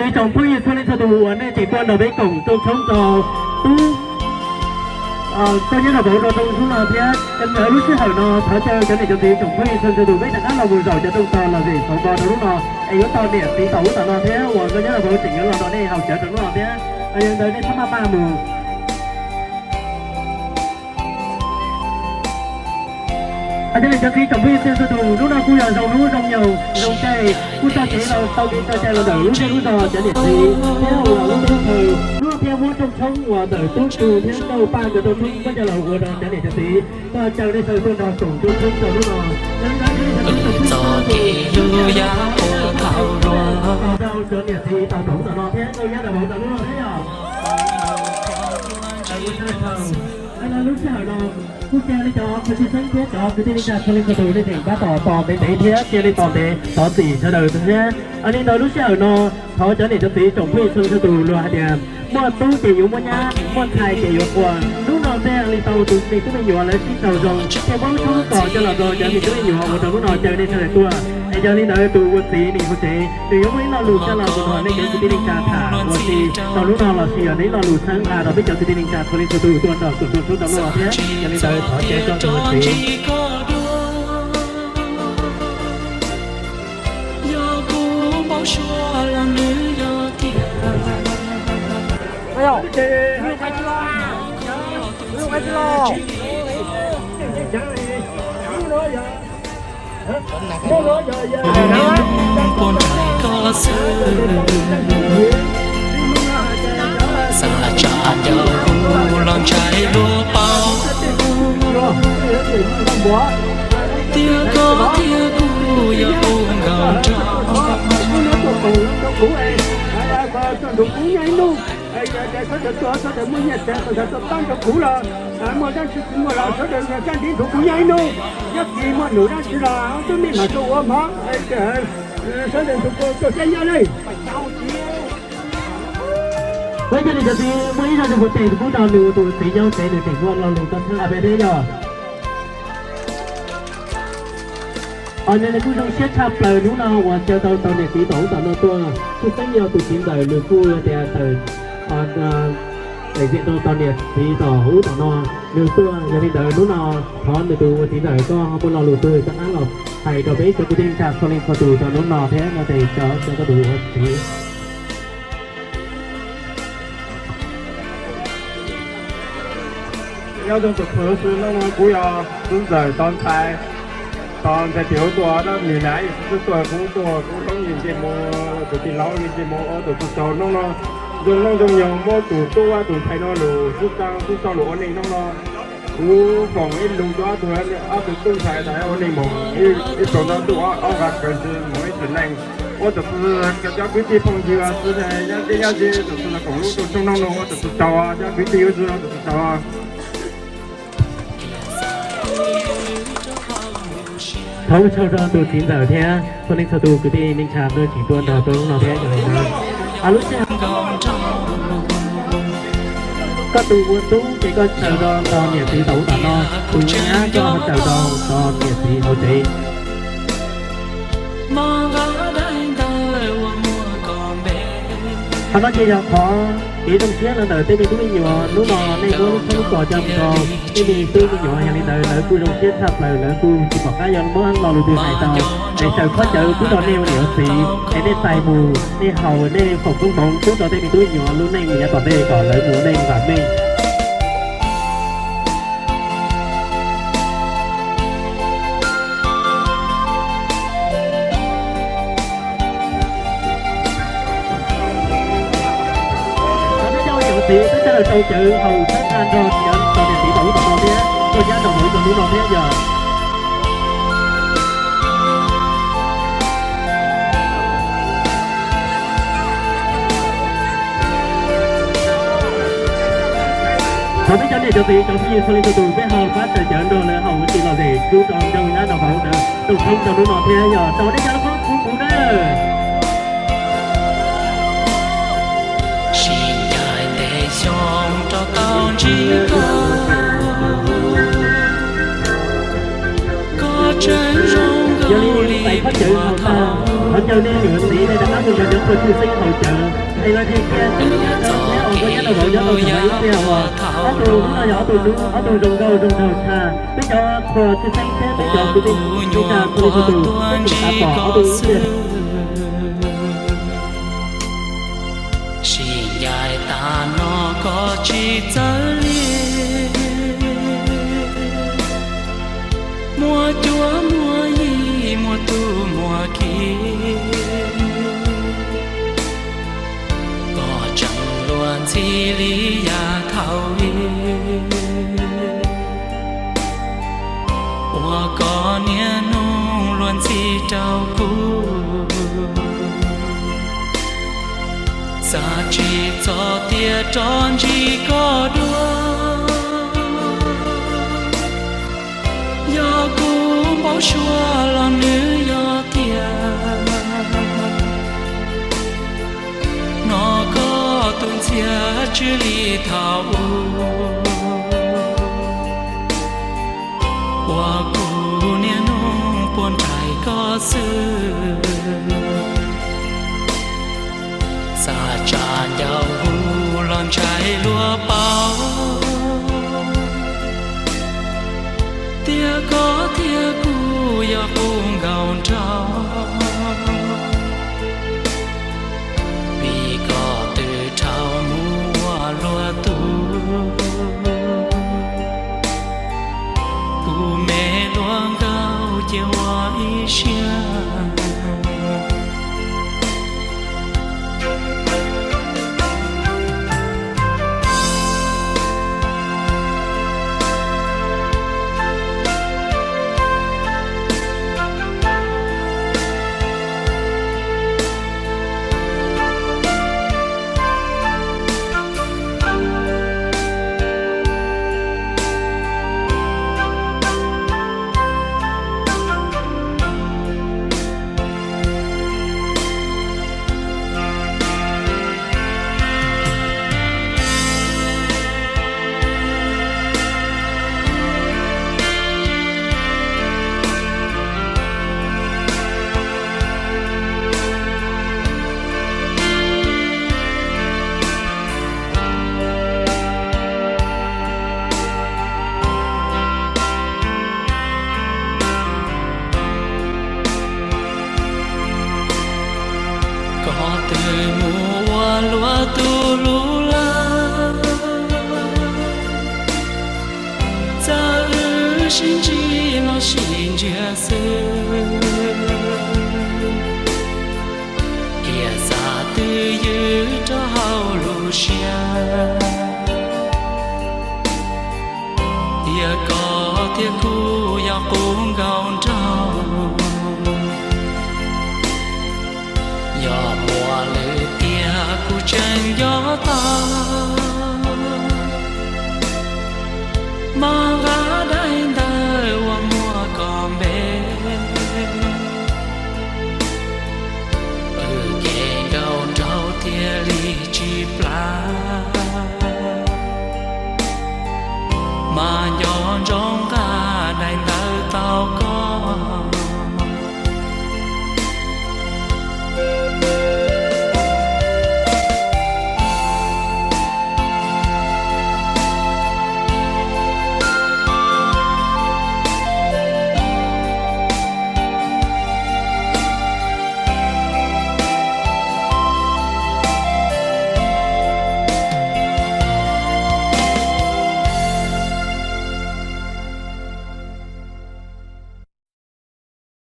Tsoom phooj ywg txhua leej txhua tus uas nej tseem tuaj nrog peb koom rooj tshoob rau tub, tuaj nyob nrog vauv rau rooj tshoob no thiab. Lub sij hawm no thov caw cov niam cov txiv tsoom phooj ywg txhua leej txhua tus peb rov qab los mus zaum cov rooj tog los vim xov npo rau lub no es yuav tau niam txiv tau ub tom no thiab uas koj nyob nrog vauv tseem yuav los nrog nej haus cawv rau lub no thiab. Yog li ntawd nej txhob maj maj mus. Cov niam cov txiv tsoom phooj ywg txhua leej txhua tus, lub no kuj yog zoo hnub zoo nyoog zoo caij kuj txog kev los tau kev txog caij los ntawm lub zej lub zos cov niam txiv thiab uas lub teb chaws, lub thiab muab rooj tshoob uas ntawm tub Tsu thiab Nkauj Paj nkawd rooj tshoob muab coj los ua rau cov niam cov txiv. Koj caw nej sawv tuaj nrog koom rooj tshoob rau lub no. Txog kev lub yam uas thaum luag rau cov niam txiv tau koom tom no thiab nkauj nyab rau vauv rau lub no thiab yog. Lub sij hawm no kuj cia li cov kwv tij xeeb thiab cov kwv tij neej tsa txhua leej txhua tus nej tseem tab tom tos ntev ntev thiab cia li tos ntev thov txim sawv daws thiab. Li ntawd lub sij hawm no thov cov niam cov txiv tsoom phooj ywg txhua leej txhua tus luag hais tias muaj tub ces yuav muaj nyab, muaj ntxhais ces yuav qua. Hnub no thiaj li tau tus me tub me nyuam lawv sib raug zoo thiaj muab lub tshoob kos coj los rau cov me tub me nyuam uas rau hnub no caw nej sawv daws tuaj. Es yog li ntawd tus ua txiv nws hauv tsev nws yuav muaj ib lo lus coj los mus nrog nej cov kwv tij neej tsa tham ua si rau hnub no los sis yog nws ib lo lus txhawb nqa rau peb cov kwv tij neej tsa txhua leej txhua tus tuaj nrog koom rooj tshoob rau hnub no thiab. Yog li ntawd thov caw koj tus ua txiv. Puag nraim koj xwb, xav tsa ncaws kuv los ntshai luag paub. Tias koj thiab kuv yog puag nkaus nrog. Sawv daws tuaj, sawv daws muaj nyiaj txiag, sawv daws tuaj pab nrog kuv los, muaj dab tsi tsis muaj los sawv daws nias kab ntiv nrog kuv nyob ib hnub. Nyob tsis muaj num dab tsi los twb me mam rau ua mov, sawv daws nrog kuv tuaj saib nyob li. Peb cov niam cov txiv muaj ib zaj zoo puas teg tus kub rau nws ua tus txiv nyob tsev nws tseem muaj lo lus tau txhawb nqa peb thiab yog. Os, nws kuj zoo siab tshaj plaws hnub no uas caw tau tau niam txiv tom ub tom no tuaj, kuj xeeb yog tus txiv ntxawm nws kuj tias tawm daim ziam rau tau niam txiv tom ub tom no, nws tuaj. Yog li ntawd hnub no thov nws tus ua txiv ntxawm koj ho muaj lo lus twg rov qab los hais rau peb cov kwv tij neej tsa txhua leej txhua tus rau hnub no thiab no tes cov cov koj tus ua txiv. Nyob zoo tus txhua tus, hnub no kuv yog tub ntxawm tos ntxhais, tos ntxhais tim ub tuaj, nws na yog tub tuaj, kuv tuaj, kuv hlob nws nce mus, tus tij laug nws nce mus ua tus tub tau hnub no. Zoo hnub zoo nyoog muab tus tub ua tus ntxhais no lus xub txab xub txab lus ua neej hnub no. Kuv foom ib lus rau ob tug, ob tug tub ntxhais tas ua neej mus ib plaub ntau ntuj ob vaj kaw ntsis mus ib txhis neej. Ua tus tub cov kwv tij phooj ywg xwb nyob deb nyob ze tus tub koom lub rooj tshoob hnub no ua tus tub tau cov kwv tij ua tus tub tau. Thov ua tsaug rau tus txiv ntxawm thiab txhua leej txhua tus kwv tij neej tsa tuaj tseem tuaj nrog rau hnub no thiab yog li ntawd. Lub sij hawm koj tus ua tub ces koj tsaws rau tau niam txiv tom ub tom no, tus nyab koj ho tsaws rau tau niam txiv hauv tsev. Qhov no ces yog qhov kev zoo siab no ntawm tej me tub me nyuam hnub no nej muab lub tshoob lub kos coj mus rau tej me tub me nyuam, yog li ntawd lawv kuj zoo siab tshaj plaws, lawv kuj tsis pom qab yuav muab lo lus twg hais tau. Es tsaws khob cawv pub rau nej ua niam ua txiv es nej txais mus, nej haus, nej foom koob hmoov pub rau tej me tub me nyuam lub neej yav tom ntej kom lawv mus ua neej vam meej. Cov niam cov txiv, peb sawv daws rau cawv haus txhawb nqa nrog cov tus niam txiv tom ub tom no thiab, koj nyab rau hauv ib tug hnub no thiab yog. Thov peb cov niam cov txiv cov phooj ywg txhua leej txhua tus peb ho pab tsaws cawv nrog lawv haus ua si los lem rub rau ncoo nyab rau hauv ntawd rooj tshoob rau hnub no thiab yog rau nej cov lub koob kuv nawb. Sib ncaim tes xyoo rau tau ntsib koj, koj tseem zoo nkauj li puag thaum. Caw nej niam txiv nej rov qab mus nrog cov qhua tshwj xeeb haus cawv es los hais tias tub thiab nyab os, koj nyab nraug vauv nyob rau thaum ub tiag uas ob tug hnub no yog ob tug hnub, ob tug zoo nkauj zoo nraug tshaj. Peb cov qhua tshwj xeeb thiab peb cov kwv tij neej tsa txhua leej txhua tus peb tseem xav pom ob tug hnub tiag. Sib ncaim tas no koj tsis txawj li, muaj cuab muaj yig muaj tub muaj ki, koj tseem luag ntxhi li yav thaum ub, ua koj niaj hnub luag ntxhi rau kuv. Xav tsis txog tias rov ntsib koj dua, yog kuv npau suav los nws yog tiag. Hnov koj tus ntxhias tsw li thaum ub, ua kuv niaj hnub puag nraim koj xwb. Xav tsa ncauj hu los ntshai luag paub, tias koj thiab kuv yog qub nkaus nraug. Vim koj twb dhau mus ua luag tug, kuv me hluas nkauj cia ua ib siab. Koj twb mus ua luag tug lub laj, txawm wb sib ntsib los sib ntsiag xwb, thiaj xav twj ywm rau hauv lub siab, tias koj thiab kuv yog qub nkaus nraug. Yog muaj lwm tiam kuv tseem nco tau, mas nqa daim ntawv uas muaj koj npe, wb kev nkauj nraug thiaj li tsis plab. Mas nco ntsoov nqa daim ntawv tau koj.